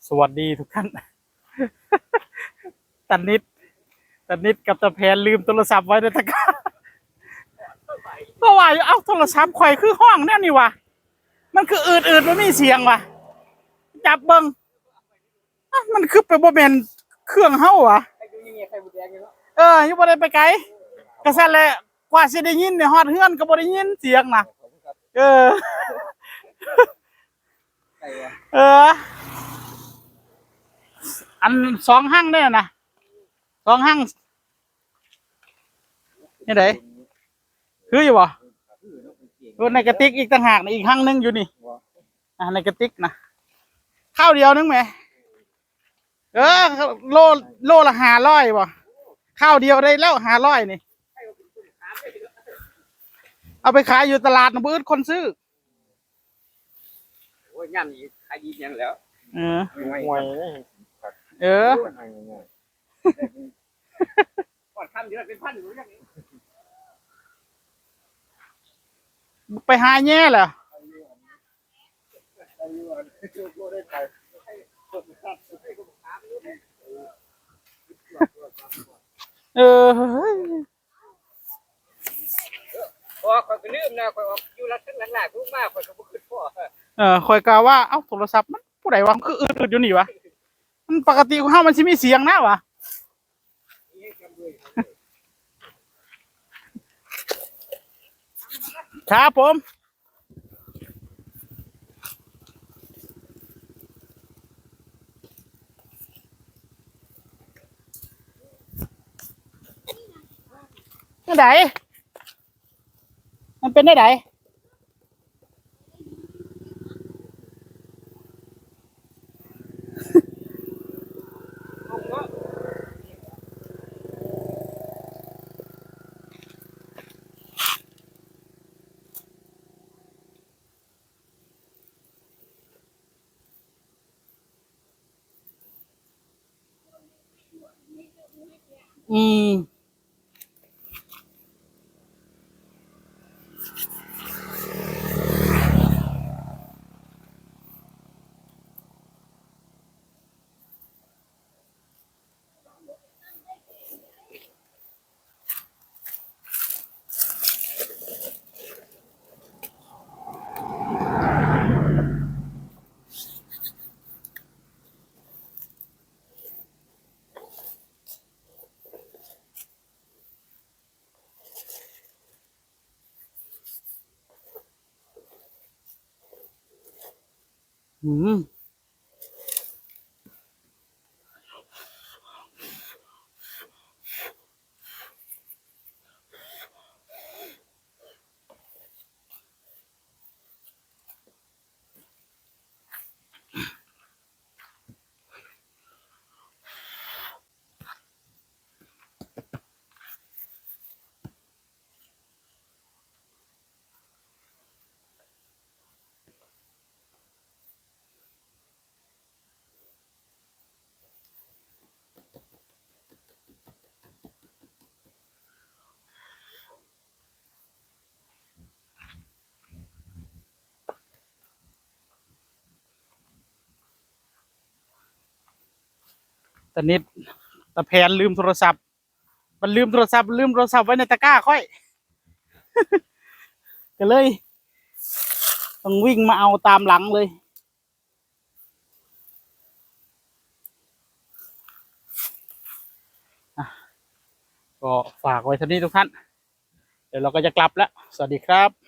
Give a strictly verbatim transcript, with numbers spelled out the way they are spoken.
สวัสดีทุกท่าน ตานิด ตานิดกับตาแผนลืมโทรศัพท์ไว้ในตะกร้า ก็ว่าอยู่ เอ้า โทรศัพท์ข่อยคือฮ้องแนวนี้วะ มันคืออืดๆ บ่มีเสียงวะ จับเบิ่ง อ่ะ มันคือไปบ่แม่นเครื่องเฮาวะ ไอ้ดูนี่ไง ไข่มดแดงอยู่เนาะ เออ ยังบ่ได้ไปไกล กะซั่นแหละ กว่าสิได้ยินเนี่ย ฮอดเฮือนก็บ่ได้ยินเสียงนะ เออ ไข่วะ เออ อันสองหั่งเด้อนะ สองหั่ง นี่ได คืออยู่บ่ รถในกระติกอีกต่างหากนะ อีกหั่งหนึ่งอยู่นี่ อ่ะ ในกระติกนะ ข้าวเดียวนึงแหม เออ โล โลละห้าร้อยบ่ ข้าวเดียวได้แล้วห้าร้อยนี่ เอาไปขายอยู่ตลาดนะ บ่อึดคนซื้อ โอ้ย ย่ำนี้ขายดีจังแล้ว เออ ห่วยเลย เออ ห่วยเลย ก่อนทำเดี๋ยวเป็นพันอยู่อย่างนี้ ไปหาแย่เหรอ เออ พอข่อยก็ลืมนะ ข่อยออกอยู่รัฐทั้งหลังหลายผู้มา ข่อยก็บ่คิดพอ เออ ข่อยกะว่า เอ้า โทรศัพท์มันผู้ใดวะ มันคืออืดๆ อยู่นี่วะ มันปกติของเฮามันสิมีเสียงนะวะ ครับผม จั่งใด มันเป็นจั่งใด อืม อืม ตานิด ตาแผนลืมโทรศัพท์ มันลืมโทรศัพท์ ลืมโทรศัพท์ไว้ในตะกร้าข่อย ก็เลย ต้องวิ่งมาเอาตามหลังเลย อ่ะ ก็ฝากไว้เท่านี้ทุกท่าน เดี๋ยวเราก็จะกลับแล้ว สวัสดีครับ